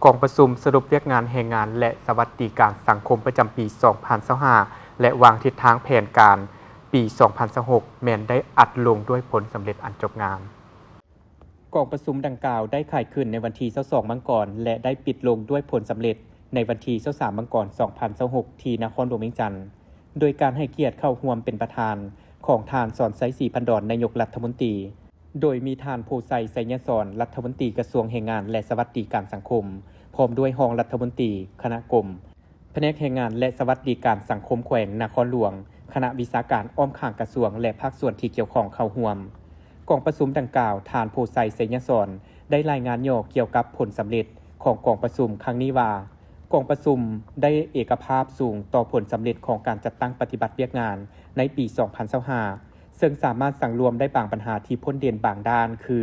ກອງປະຊຸມສະຫຼຸບວຽກງານແຮງງານ ແລະ ສະຫວັດດີການສັງຄົມປະຈຳປີສອງພັນຊາວຫ້າ ແລະ ວາງທິດທາງແຜນການປີສອງພັນຊາວຫົກ ແມ່ນໄດ້ອັດລົງດ້ວຍຜົນສຳເລັດອັນຈົບງາມ. ກອງປະຊຸມດັ່ງກ່າວໄດ້ໄຂຂຶ້ນໃນວັນທີຊາວສອງມັງກອນ ແລະ ໄດ້ປິດລົງດ້ວຍຜົນສຳເລັດໃນວັນທີຊາວສາມມັງກອນສອງພັນຊາວຫົກ ທີ່ນະຄອນຫຼວງວຽງຈັນ, ໂດຍການໃຫ້ກຽດເຂົ້າຮ່ວມເປັນປະທານຂອງທ່ານ ສອນໄຊ ສີພັນດອນ ນາຍົກລັດຖະມົນຕີ, ໂດຍມີທ່ານ ໂພໄຊ ໄຊຍະສອນ ລັດຖະມົນຕີກະຊວງແຮງງານ ແລະ ສະຫວັດດີການສັງຄົມ, ພ້ອມດ້ວຍຮອງລັດຖະມົນຕີ, ຄະນະກົມ, ພະແນກແຮງງານ ແລະ ສະຫວັດດີການສັງຄົມແຂວງນະຄອນຫຼວງ, ຄະນະວິຊາການອ້ອມຂ້າງກະຊວງ ແລະ ພາກສ່ວນທີ່ກ່ຽວຂ້ອງເຂົ້າຮ່ວມ. ກອງປະຊຸມດັ່ງກ່າວ, ທ່ານ ໂພໄຊ ໄຊຍະສອນ ໄດ້ລາຍງານຫຍໍ້ກ່ຽວກັບຜົນສຳເລັດຂອງກອງປະຊຸມຄັ້ງນີ້ວ່າ, ກອງປະຊຸມໄດ້ເອກະພາບສູງຕໍ່ຜົນສຳເລັດຂອງການຈັດຕັ້ງປະຕິບັດວຽກງານໃນປີສອງພັນຊາວຫ້າ ເຊິ່ງສາມາດສັງລວມໄດ້ບາງບັນຫາທີ່ພົ້ນເດັ່ນບາງດ້ານ ຄື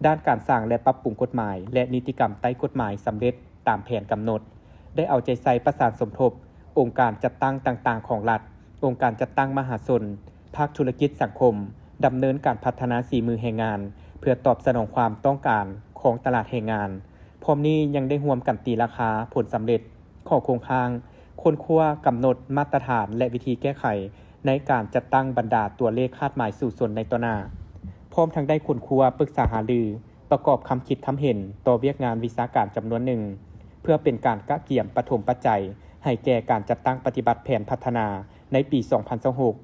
ດ້ານການສ້າງ ແລະ ປັບປຸງກົດໝາຍ ແລະ ນິຕິກຳໃຕ້ກົດໝາຍສຳເລັດຕາມແຜນກຳນົດ, ໄດ້ເອົາໃຈໃສ່ປະສານສົມທົບອົງການຈັດຕັ້ງຕ່າງໆຂອງລັດ, ອົງການຈັດຕັ້ງມະຫາຊົນ, ພາກທຸລະກິດສັງຄົມ, ດຳເນີນການພັດທະນາສີມືແຮງງານ ເພື່ອຕອບສະໜອງຄວາມຕ້ອງການຂອງຕະຫຼາດແຮງງານ. ພ້ອມນີ້ຍັງໄດ້ຮ່ວມກັນຕີລາຄາ, ຜົນສຳເລັດ, ຂໍ້ຄົງຄ້າງ, ຄົ້ນຄວ້າ, ກຳນົດມາດຕະຖານ ແລະ ວິທີແກ້ໄຂໃນການຈັດຕັ້ງບັນດາຕົວເລກຄາດໝາຍສູ້ຊົນໃນຕໍ່ໜ້າ, ພ້ອມທັງໄດ້ຄົ້ນຄວ້າ, ປຶກສາຫາລື, ປະກອບຄຳຄິດຄຳເຫັນຕໍ່ວຽກງານວິຊາການຈຳນວນໜຶ່ງ, ເພື່ອເປັນການກະກຽມປະຖົມປັດໄຈໃຫ້ແກ່ການຈັດຕັ້ງປະຕິບັດແຜນພັດທະນາໃນປີສອງພັນຊາວຫົກ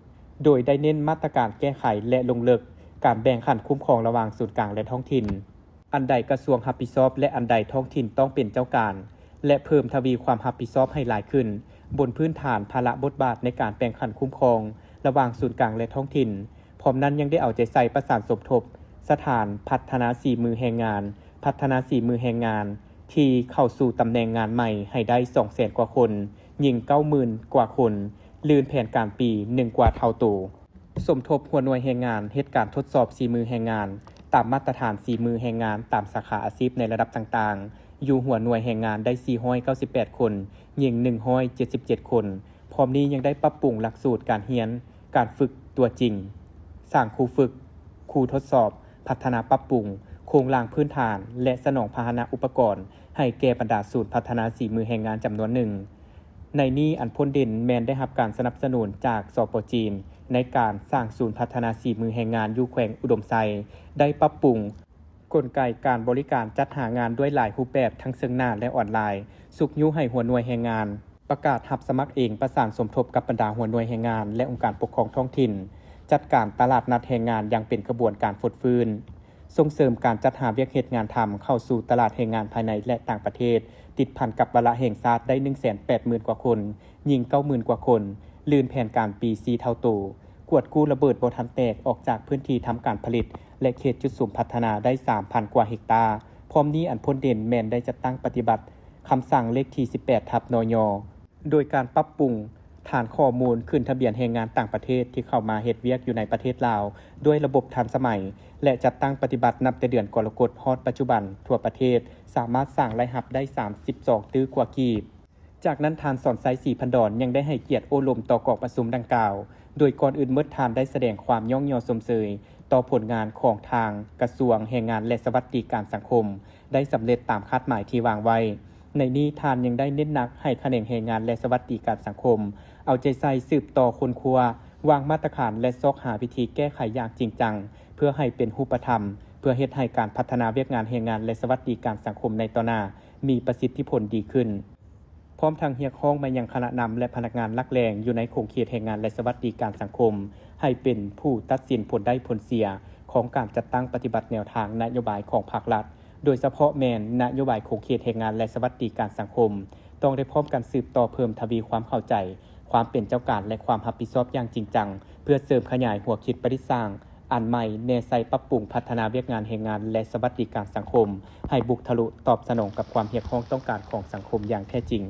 ໂດຍໄດ້ເນັ້ນມາດຕະການແກ້ໄຂ ແລະ ລົງເລິກການແບ່ງຂັ້ນຄຸ້ມຄອງລະຫວ່າງສູນກາງ ແລະ ທ້ອງຖິ່ນ. ອັນໃດກະຊວງຮັບຜິດຊອບ ແລະ ອັນໃດທ້ອງຖິ່ນຕ້ອງເປັນເຈົ້າການ ແລະ ເພີ່ມທະວີຄວາມຮັບຜິດຊອບໃຫ້ຫຼາຍຂຶ້ນ ບົນພື້ນຖານພາລະບົດບາດໃນການແບ່ງຂັ້ນຄຸ້ມຄອງລະຫວ່າງສູນກາງ ແລະ ທ້ອງຖິ່ນ. ພ້ອມນັ້ນຍັງໄດ້ເອົາໃຈໃສ່ປະສານສົມທົບສະຖານພັດທະນາສີມືແຮງງານ, ພັດທະນາສີມືແຮງງານທີ່ເຂົ້າສູ່ຕຳແໜ່ງງານໃໝ່ໃຫ້ໄດ້ສອງແສນກວ່າຄົນ, ຍິງເກົ້າໝື່ນກວ່າຄົນ, ລື່ນແຜນການປີໜຶ່ງກວ່າເທົ່າໂຕ. ສົມທົບຫົວໜ່ວຍແຮງງານເຮັດການທົດສອບສີມືແຮງງານຕາມມາດຕະຖານສີມືແຮງງານຕາມສາຂາອາຊີບໃນລະດັບຕ່າງໆ ຢູ່ຫົວໜ່ວຍແຮງງານໄດ້ສີ່ຮ້ອຍເກົ້າສິບແປດຄົນ, ຍິງໜຶ່ງຮ້ອຍເຈັດສິບເຈັດຄົນ. ພ້ອມນີ້ຍັງໄດ້ປັບປຸງຫຼັກສູດການຮຽນ, ການຝຶກຕົວຈິງ, ສ້າງຄູຝຶກ, ຄູທົດສອບ, ພັດທະນາປັບປຸງໂຄງລ່າງພື້ນຖານ ແລະ ສະໜອງພາຫະນະອຸປະກອນໃຫ້ແກ່ບັນດາສູນພັດທະນາສີມືແຮງງານຈຳນວນໜຶ່ງ. ໃນນີ້ອັນພົ້ນເດັ່ນແມ່ນໄດ້ຮັບການສະໜັບສະໜູນຈາກ ສປ ຈີນ ໃນການສ້າງສູນພັດທະນາສີມືແຮງງານຢູ່ແຂວງອຸດົມໄຊ, ໄດ້ປັບປຸງກົນໄກການບໍລິການຈັດຫາງານດ້ວຍຫຼາຍຮູບແບບທັງເຊິ່ງໜ້າ ແລະ ອອນລາຍ, ຊຸກຍູ້ໃຫ້ຫົວໜ່ວຍແຮງງານປະກາດຮັບສະໝັກເອງ, ປະສານສົມທົບກັບບັນດາຫົວໜ່ວຍແຮງງານ ແລະ ອົງການປົກຄອງທ້ອງຖິ່ນ, ຈັດການຕະຫຼາດນັດແຮງງານຢ່າງເປັນຂະບວນການຟົດຟື້ນ. ສົ່ງເສີມການຈັດຫາວຽກເຮັດງານທຳເຂົ້າສູ່ຕະຫຼາດແຮງງານພາຍໃນ ແລະ ຕ່າງປະເທດ, ຕິດພັນກັບວາລະແຫ່ງຊາດໄດ້ໜຶ່ງແສນແປດໝື່ນກວ່າຄົນ, ຍິງເກົ້າໝື່ນກວ່າຄົນ, ລື່ນແຜນການປີສີ່ເທົ່າໂຕ, ກວດກູ້ລະເບີດບໍ່ທັນແຕກອອກຈາກພື້ນທີ່ທຳການຜະລິດ ແລະ ເຂດຈຸດສຸມພັດທະນາໄດ້ສາມພັນກວ່າເຮັກຕາ. ພ້ອມນີ້ອັນພົ້ນເດັ່ນແມ່ນໄດ້ຈັດຕັ້ງປະຕິບັດຄຳສັ່ງເລກທີສິບແປດທັບ ນຍ ໂດຍການປັບປຸງຖານຂໍ້ມູນຂຶ້ນທະບຽນແຮງງານຕ່າງປະເທດທີ່ເຂົ້າມາເຮັດວຽກຢູ່ໃນປະເທດລາວດ້ວຍລະບົບທັນສະໄໝ ແລະ ຈັດຕັ້ງປະຕິບັດນັບແຕ່ເດືອນກໍລະກົດຮອດປັດຈຸບັນ, ທົ່ວປະເທດສາມາດສ້າງລາຍຮັບໄດ້ສາມສິບສອງຕື້ກວ່າກີບ. ຈາກນັ້ນທ່ານ ສອນໄຊ ສີພັນດອນ ຍັງໄດ້ໃຫ້ກຽດໂອ້ລົມຕໍ່ກອງປະຊຸມດັ່ງກ່າວ, ໂດຍກ່ອນອື່ນໝົດທ່ານໄດ້ສະແດງຄວາມຍ້ອງຍໍຊົມເຊີຍຕໍ່ຜົນງານຂອງທາງກະຊວງແຮງງານ ແລະ ສະຫວັດດີການສັງຄົມ ໄດ້ສຳເລັດຕາມຄາດໝາຍທີ່ວາງໄວ້. ໃນນີ້ທ່ານຍັງໄດ້ເນັ້ນໜັກໃຫ້ຂະແໜງແຮງງານ ແລະ ສະຫວັດດີການສັງຄົມ ເອົາໃຈໃສ່ສືບຕໍ່ຄົ້ນຄວ້າ, ວາງມາດຕະການ ແລະ ຊອກຫາວິທີແກ້ໄຂຢ່າງຈິງຈັງ ເພື່ອໃຫ້ເປັນຮູບປະທຳ, ເພື່ອເຮັດໃຫ້ການພັດທະນາວຽກງານແຮງງານ ແລະ ສະຫວັດດີການສັງຄົມໃນຕໍ່ໜ້າມີປະສິດທິຜົນດີຂຶ້ນ. ພ້ອມທັງຮຽກຮ້ອງມາຍັງຄະນະນຳ ແລະ ພະນັກງານຫຼັກແຫຼ່ງຢູ່ໃນຂົງເຂດແຮງງານ ແລະ ສະຫວັດດີການສັງຄົມ ໃຫ້ເປັນຜູ້ຕັດສິນຜົນໄດ້ຜົນເສຍຂອງການຈັດຕັ້ງປະຕິບັດແນວທາງນະໂຍບາຍຂອງພາກລັດ, ໂດຍສະເພາະແມ່ນນະໂຍບາຍຂົງເຂດແຮງງານ ແລະ ສະຫວັດດີການສັງຄົມ. ຕ້ອງໄດ້ພ້ອມກັນສືບຕໍ່ເພີ່ມທະວີຄວາມເຂົ້າໃຈ, ຄວາມເປັນເຈົ້າການ ແລະ ຄວາມຮັບຜິດຊອບຢ່າງຈິງຈັງ, ເພື່ອເສີມຂະຫຍາຍຫົວຄິດປະດິດສ້າງອັນໃໝ່, ແນໃສ່ປັບປຸງພັດທະນາວຽກງານແຮງງານ ແລະ ສະຫວັດດີການສັງຄົມ ໃຫ້ບຸກທະລຸຕອບສະໜອງກັບຄວາມຮຽກຮ້ອງຕ້ອງການຂອງສັງຄົມຢ່າງແທ້ຈິງ.